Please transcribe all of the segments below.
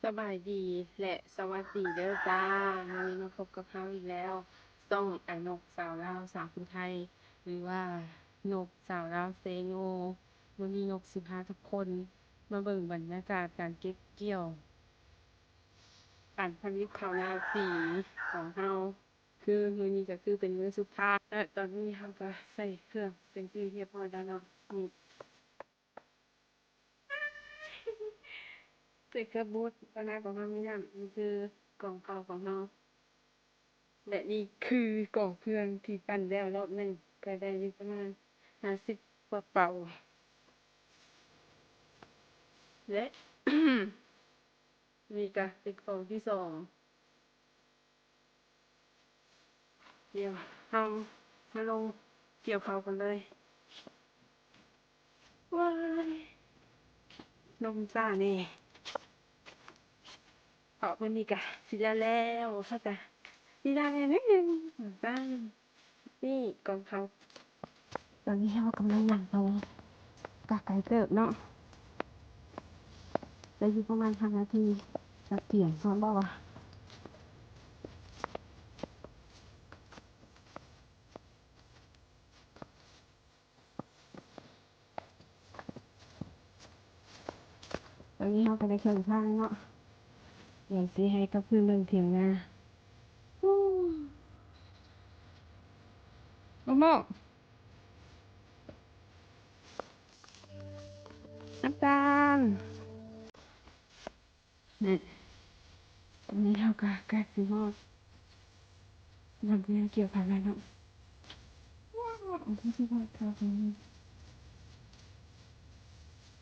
ສະບາຍດີ ແລະ ສະຫວັດດີເດີຈ້າ. ມື້ນີ້ມາພົບກັບເຮົາອີກແລ້ວ ຊ່ອງອ້າຍນົກສາວລາວສາວຜູ້ໄທ ຫຼືວ່ານົກສາວລາວເຊໂນ. ມື້ນີ້ນົກຊິພາທຸກຄົນມາເບິ່ງບັນຍາກາດການເກັບກ່ຽວ ການຜະລິດເຂົ້ານາປີຂອງເຮົາ. ຄືມື້ນີ້ກໍຄືເປັນມື້ສຸດທ້າຍ ແລະ ຕອນນີ້ເຮົາກໍໃສ່ເຄື່ອງເປັນທີ່ຮຽບຮ້ອຍແລ້ວເນາະ. ນີ້ ໃສ່ເກືອບບຸດ ປານາຂອງເຮົາມີນ້ຳ. ນີ້ຄືກອງເຂົ້າຂອງເຮົາ ແລະ ນີ້ຄືກອງເຄື່ອງທີ່ປັ່ນແລ້ວລອບໜຶ່ງ ກໍໄດ້ຢູ່ປະມານຫ້າສິບກວ່າເປົາ ແລະ ນີ້ກໍເປັນກອງທີສອງ. ດຽວເຮົາມາລົງກ່ຽວເຂົ້າກັນເລີຍ. ວ້າຍ ລົມຊາແດ່ ເພາະມື້ນີ້ກະຊິແລ້ວໆ ເຮົາກະຊິລາແດ່ໜ້ອຍໜຶ່ງ. ນີ້ກອງເຂົ້າ ຕອນນີ້ເຮົາກຳລັງຍ່າງເຂົ້າ ກະໄກເຕີບເນາະ ໄດ້ຢູ່ປະມານຫ້ານາທີ ຈັກທ່ຽງຮອດບໍ່ວະ? ຕອນນີ້ເຮົາກໍໄດ້ເຄິ່ງທາງເນາະ ດຽວຊິໃຫ້ກັບຄືນເບິ່ງຖຽງນາ. ໂອ້ໂມ ອາຈານ ນີ້ ຕອນນີ້ເຮົາກໍໃກ້ຊິຮອດນຳເຮືອກ່ຽວເຂົ້າແລ້ວເນາະ.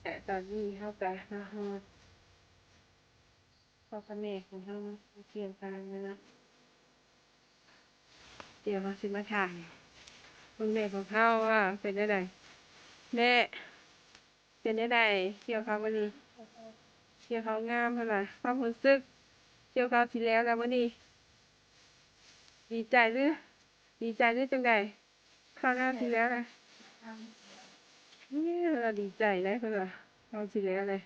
ແຕ່ຕອນນີ້ເຮົາກໍມາຮອດພໍ່ກັບແມ່ຂອງເຮົາກ່ຽວເຂົ້າແລ້ວເນາະ. ດຽວເຮົາຊິມາຖາມເບິ່ງແມ່ຂອງເຮົາວ່າເປັນແນວໃດ. ແມ່ ເປັນແນວໃດ ກ່ຽວເຂົ້າມື້ນີ້? ກ່ຽວເຂົ້າງາມຫັ້ນລະ. ຄວາມຮູ້ສຶກ ກ່ຽວເຂົ້າຊິແລ້ວລະມື້ນີ້ ດີໃຈຫຼື ດີໃຈຫຼືຈັ່ງໃດ? ເຂົ້າງາມຊິແລ້ວລະ. ເອີ ລາວດີໃຈໄດ໋ ເພິ່ນວ່າເຂົ້າຊິແລ້ວແຫຼະ.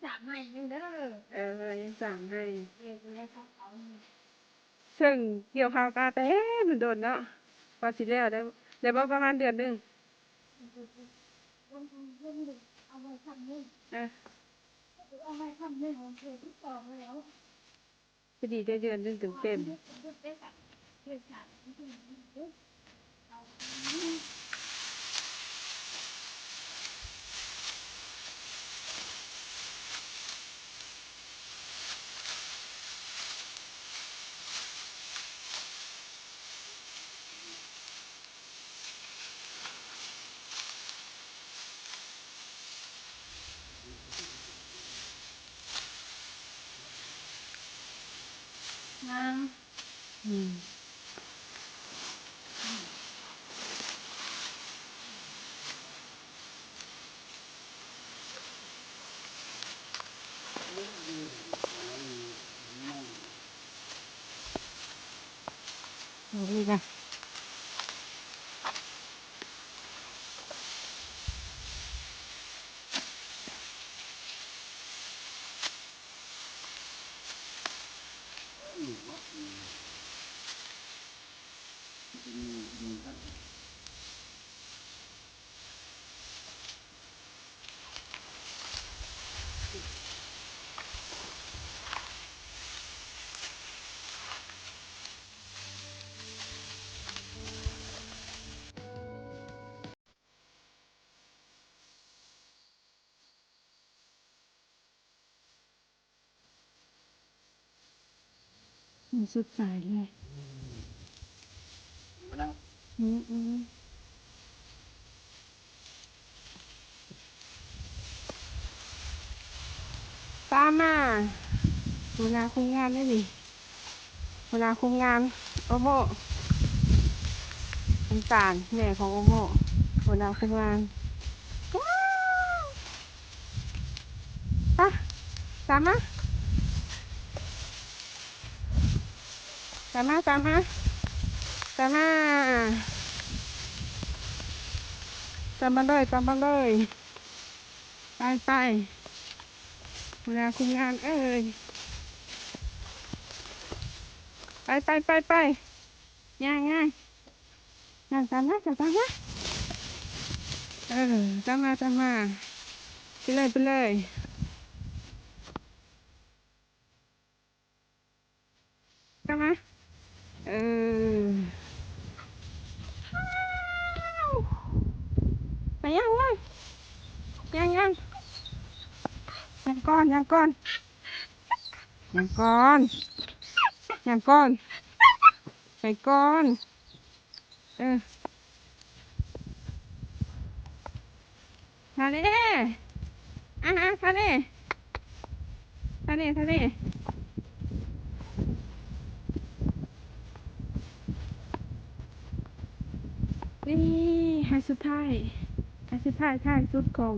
ສາມໃຫ້ໜຶ່ງເດີ. ເອີ ຍັງສາມໃຫ້. ເຊິ່ງກ່ຽວເຂົ້າກະແຕ່ດົນໆເນາະ ກວ່າຊິແລ້ວໄດ້ ໄດ້ບໍ່ປະມານເດືອນໜຶ່ງ? ເອີ ພໍດີໄດ້ເດືອນໜຶ່ງເຕັມໆ. ງາມ ອືມ. ເອົາອີກນະ. ມັນສຸດສາຍເລີຍ. ອືມ ອືມ. ຕາມມາ ຫົວໜ້າຄຸມງານເດ້ນີ້. ຫົວໜ້າຄຸມງານໂອໂມ ນ້ຳຕານ ແມ່ຂອງໂອໂມ ຫົວໜ້າຄຸມງານ. ວ້າວ ຕາມມາ ຕາມມາ ຕາມມາ ຕາມມາເລີຍ ຕາມມາເລີຍ. ໄປ ໄປ. ເວລາຄຸມງານເອີຍ ໄປ ໄປ ໄປ ໄປ ຍ່າງ ຍ່າງ ຍ່າງຕາມມາ ຕາມມາ ເອີ ຕາມມາ ຕາມມາ ໄປເລີຍ ໄປເລີຍ. ກະມາ ເອີ ໄປຍ່າງເລີຍ ຍ່າງ ຍ່າງ ຍ່າງກ່ອນ ຍ່າງກ່ອນ ຍ່າງກ່ອນ ຍ່າງກ່ອນ ໄປກ່ອນ. ເອີ ທະເລ ອາ ທະເລ ທະເລ ທະເລ ນີ້ ໄຮ່ສຸດທ້າຍ ໄຮ່ສຸດທ້າຍ ທ້າຍສຸດຂອງ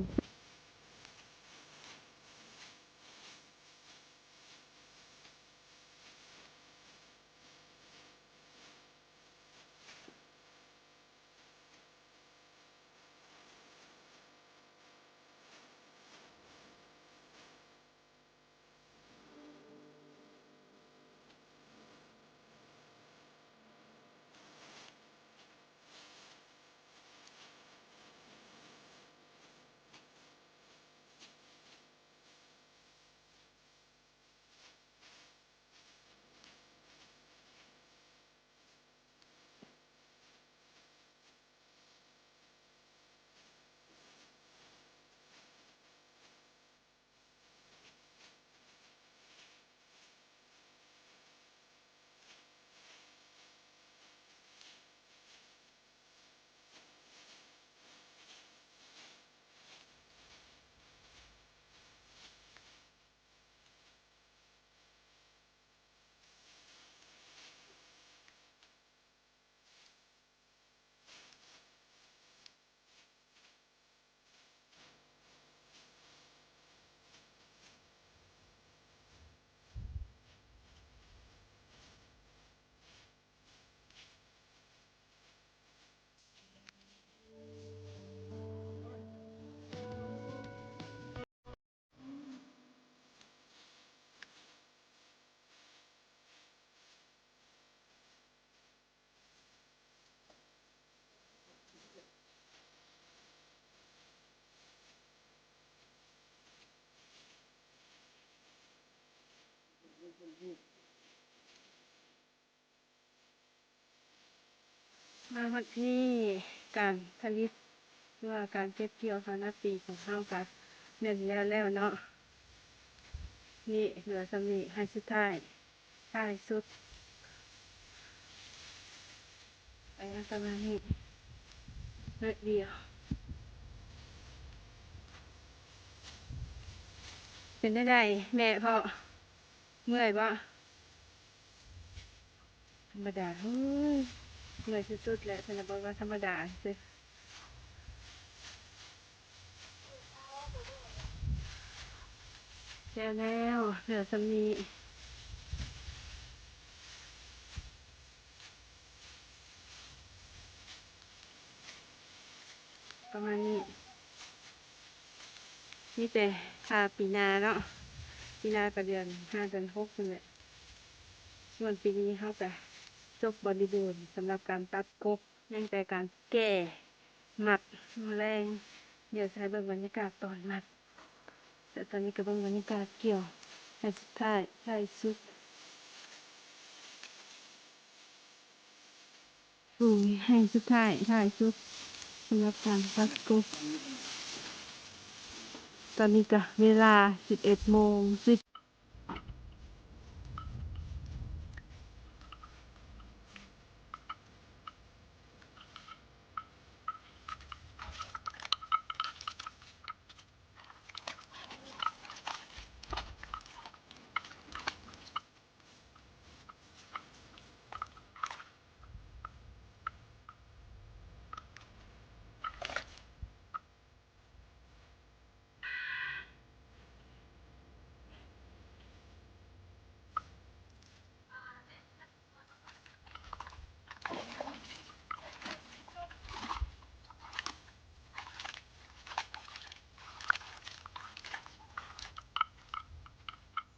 ມາຮອດນີ້ ການຜະລິດ ຫຼືວ່າການເກັບກ່ຽວເຂົ້ານາປີຂອງເຮົາກະແມ່ນແລ້ວແລ້ວເນາະ. ນີ້ເຫຼືອສ່ຳນີ້ ໄຮ່ສຸດທ້າຍ ທ້າຍສຸດ ໄປປະມານນີ້ ໜ້ອຍດຽວ. ເປັນແນວໃດແມ່ພໍ່? ເມື່ອຍບໍ່? ທຳມະດາ. ໂອ້ຍ ເມື່ອຍສຸດໆແຫຼະ. ສະນັ້ນ ເບິ່ງວ່າທຳມະດາຊື່. ແລ້ວ ແລ້ວ ເຫຼືອສ່ຳນີ້. ປະມານນີ້ ມີແຕ່ຖ້າປີໜ້າເນາະ, ປີໜ້າກະເດືອນຫ້າເດືອນຫົກຫັ້ນແຫຼະ. ສ່ວນປີນີ້ເຮົາກະຈົບບໍລິບູນສຳລັບການຕັດກົບ, ຍັງແຕ່ການແກ່ໝັກ. ມື້ແລງດຽວຊິໃຫ້ເບິ່ງບັນຍາກາດຕອນໝັກ. ແຕ່ຕອນນີ້ກະເບິ່ງບັນຍາກາດກ່ຽວ ໃຫ້ສຸດທ້າຍ ທ້າຍສຸດ. ໂອ້ຍ ໃຫ້ສຸດທ້າຍ ທ້າຍສຸດ ສຳລັບການຕັດກົບ. ຕອນນີ້ກະເວລາສິບເອັດໂມງສິບ.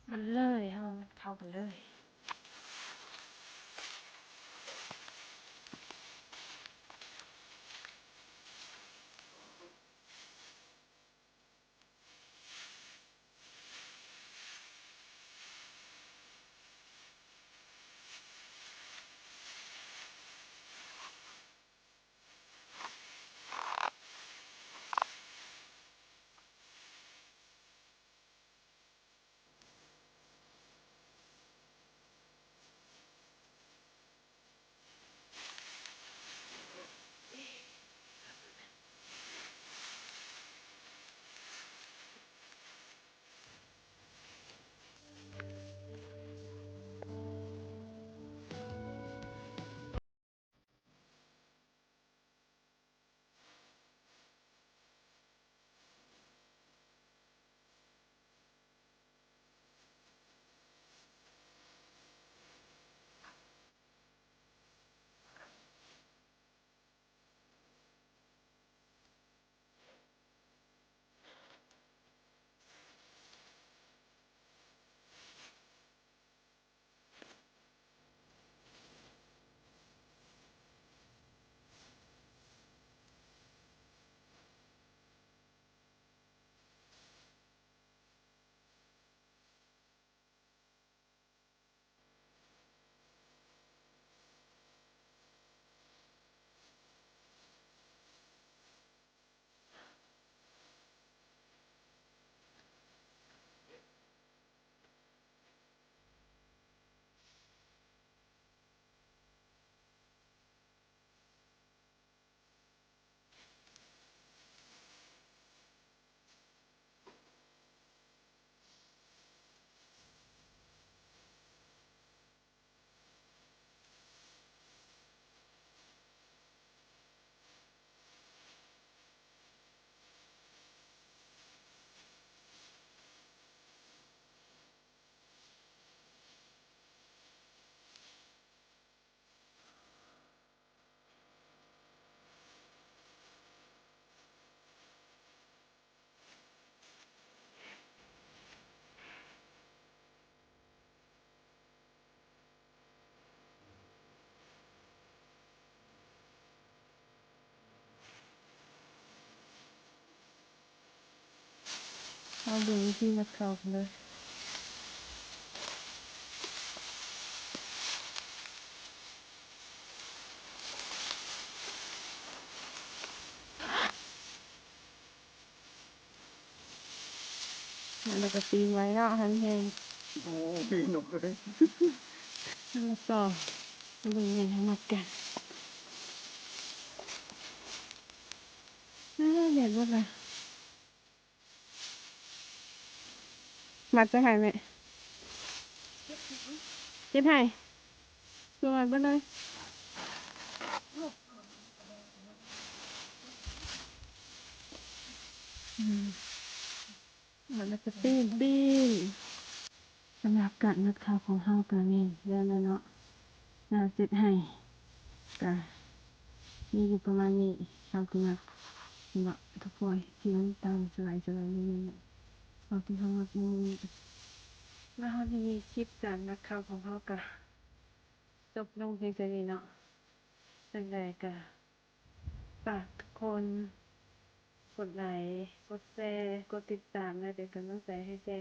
ມັນເລີຍ ເຮົາເຂົ້າກັນເລີຍ. ເຮົາເບິ່ງວິທີມັດເຂົ້າເລີຍ. ແລ້ວກໍຕີງໄວ້ເນາະ ໃຫ້ມັນແຫ້ງ. ໂອ້ ປີນອອກເລີຍ. ແລ້ວກໍຕໍ່ ເບິ່ງແມ່ນໃຫ້ມັດກັນ. ອາ ແດດເບິດລະ. ມັດຈັກໄຫ້ແມ່? ເຈັດໄຮ່ ສວຍເບິດເລີຍ. ອືມ ມັນກໍປີ້ນ ປີ້ນ. ສຳລັບການມັດເຂົ້າຂອງເຮົາກໍແມ່ນແລ້ວແຫຼະເນາະ. ແລ້ວເຈັດໄຮ່ກໍມີຢູ່ປະມານນີ້. ເຮົາກໍມັດເນາະທຸກຄົນ ທີ່ມັນຕາມສະໄລໆນີ້ ເຮົາທີ່ເຮົາມັດນີ້. ມາຮອດນີ້ ຄລິບການມັດເຂົ້າຂອງເຮົາກໍຈົບລົງພຽງເທົ່ານີ້ເນາະ. ຈັ່ງໃດກໍ ຝາກທຸກຄົນກົດໄລ ກົດແຊ ກົດຕິດຕາມ ແລະ ເປັນກຳລັງໃຈໃຫ້ແກ່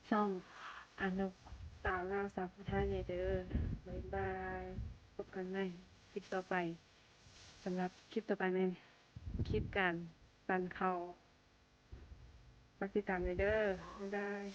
ຊ່ອງອານົກ ສາວລາວສາວຜູ້ໄທແດ່ເດີ. ບາຍບາຍ. ພົບກັນໃໝ່ຄລິບຕໍ່ໄປ. ສຳລັບຄລິບຕໍ່ໄປແມ່ນຄລິບການປັ່ນເຂົ້າ. ຝາກຕິດຕາມແດ່ເດີ. ບາຍບາຍ.